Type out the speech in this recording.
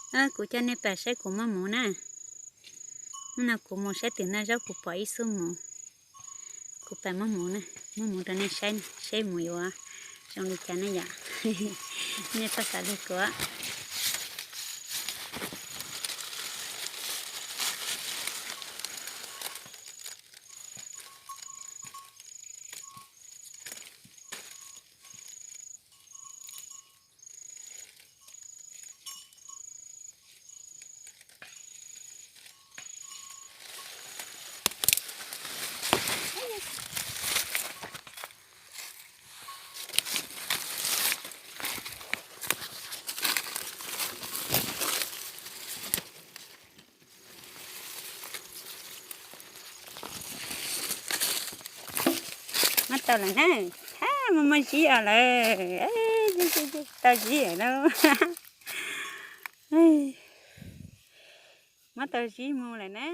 Kuv coj nej pais saib kuv muab mus na. Hnub no kuv mus saib twm noj zaub kuv pom ib xub mus. Kuv pais muab mus na, muab mus rau nej saib, saib mus yuav zoo li cas ne yom. Nej txhob xav li kuv. Muab tau lawm na, hab muaj muaj zib os lawm, tau zib lawm lauj. Muab tau zib mus lawm na.